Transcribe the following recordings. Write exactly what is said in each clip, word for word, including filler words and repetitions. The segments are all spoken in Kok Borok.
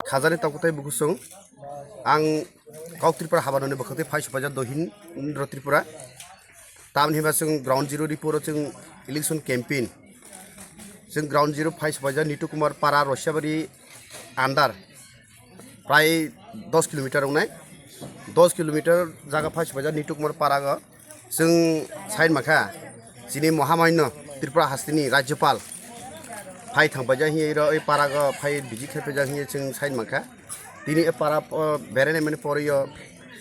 Khajani takutai bukusung. Ang kok Tripura habanoni bwkhakti phai supaijak dohin Indra Tripura. Tamni hwnba chwng ground zero report o chwng election campaign. Chwng ground zero phai supaijak Nitu Kumar Para Rosiabari under. Prai dos kilometer wngnai. Dos kilometer jaga phai supaijak Nitu Kumar Para go. Chwng sain makha, chini Mohamanyo Tripura hasteni Rajyapal phai thangpaijak hiye ro, ei para go phai visit khaipaijak hiye chwng sain makha. Tini e para o berenai mani poriyo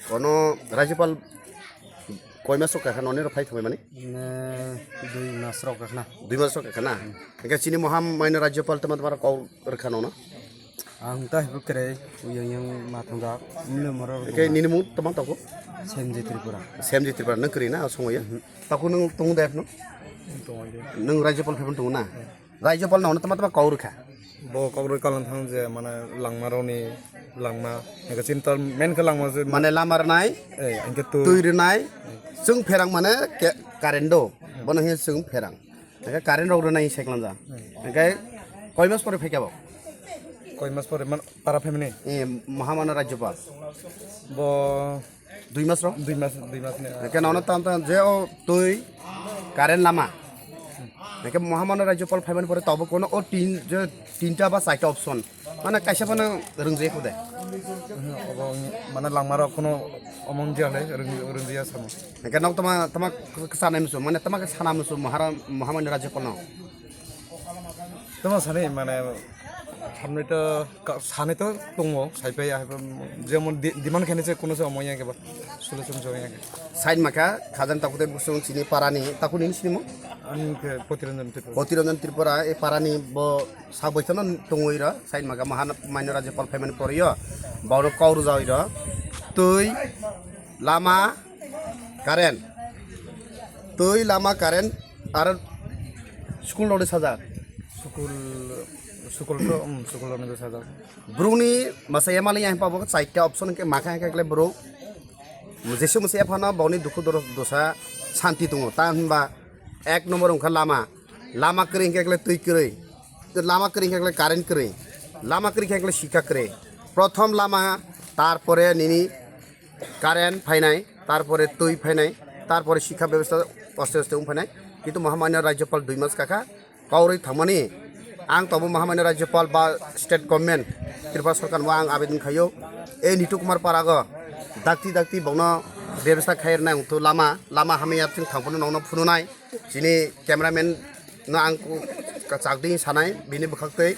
kono Rajyapal koi mas rok kakha noni ro phai thangpai mani? Ne, dui mas rok kakha na. Dui mas rok kakha na? Hingke chini Mohamanyo Rajyapal tama tama kok rwkha nono? Ang ta hibu kere, uyang yang matang da, mle moro. Hingke nini mung tama toko? Semji Tripura. Semji Tripura, nang kiri na, songo ya? Tako nang tongo da no? Tongo ya. Nang Rajyapal phai tongo na? Rajyapal no tama tama kok rwkha? Bo kok rwkha lang thang je, mane langma roni, langma, hingke chinta main khe langma je. Mane lama rwnai, eh, hingke tu. Twi rwnai, chwng pherang mane ke-, current do, bono hiye chwng pherang. Hingke current rok rwnai se klamjak. Hingke koi mas pore phaikha bo? Koi mas pore man para family? Eh, Mohamanyo Rajyapal. Bo dui mas rok? Dui mas, dui mas ni. Hingke nono tam tam je o twi current lama. Hingke Mohamanyo Rajyapal phaimani pore tobo kono o tin je tinta ba chaita option. Mane kaisa phano rwngjak kho de. Obo mane langma rok kono omon jia le rwng-, rwngjak samo. Hingke nok tama, tama khe sanai musu, mane tama khe sana musu Mahara-, Mohamanyo Rajyapal no. Tama sani mane samni to ka-, sani to tongo, saipai ya, jemon di-, demand khani se kono se omo ya ke ba, solution se ya ke. Sain makha, Khajan Takutai Busung chini parani, taku nini sinimo? Ani ke Potiranjan Tripura. Potiranjan Tripura, e parani bo sa boitano tongoi ra, sain makha Mahan-, Mahamanyo Rajyapal phaimani poriyo, bono kok rwjak oi ra, twi, lama, current. Twi, lama, current, aro school rok sajak. School, school to, um, school rok sajak. Borokni masa M L A yang pabo chaita option ke makha hingke kle borok. Jesu masa ephano boni dukhu doro dosa santi tongo. Ta hinba ek number wngkha lama. Lama kwrwi hingke kle twi kwrwi. Lama kwrwi hingke kle current kwrwi. Lama kwrwi hingke kle sikha kwrwi. Prothom lama, tarpore nini current phainai, tarpore twi phainai, tarpore sikha bebostha aste aste wng phainai. Kintu Mahamanyo Rajyapal dui mas kakha kaurwi thangmani. Ang tobo Mahamanyo Rajyapal ba state government, Tripura sorkar bo ang abedon khaio. E Nitu Kumar Parago dakti dakti bono bebostha khai rwnai wngthu lama, lama hamya chwng thangphano nokno phununai. Chini cameraman no ang ku-, kachak di sanai, bini bwkhak twi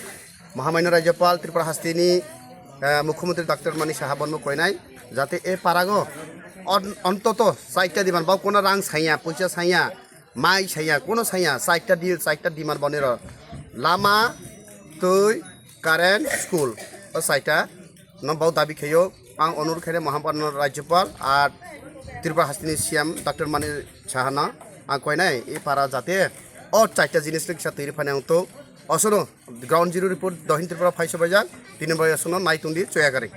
Mahamanyo Rajyapal Tripura hasteni, eh, Mukhyamantri Doctor Mani Saha bono koinai, jate e parago on-, ontoto chaita diman, bau kono rang saiya, puisa saiya, mai saiya, kono saiya, chaita di-, chaita diman boniro lama, twi, current, school, o chaita no bau dabi khaio. Ang onurut khainai Mahamanyo Rajyapal ar Tripura hasteni C M Doctor Mani Sahano ang koinai e para jate o chaita jinis no kisa twi rwphani ang to osono ground zero report dohin Tripura phai sobaijak tini bai osono nai tongdi choya gari.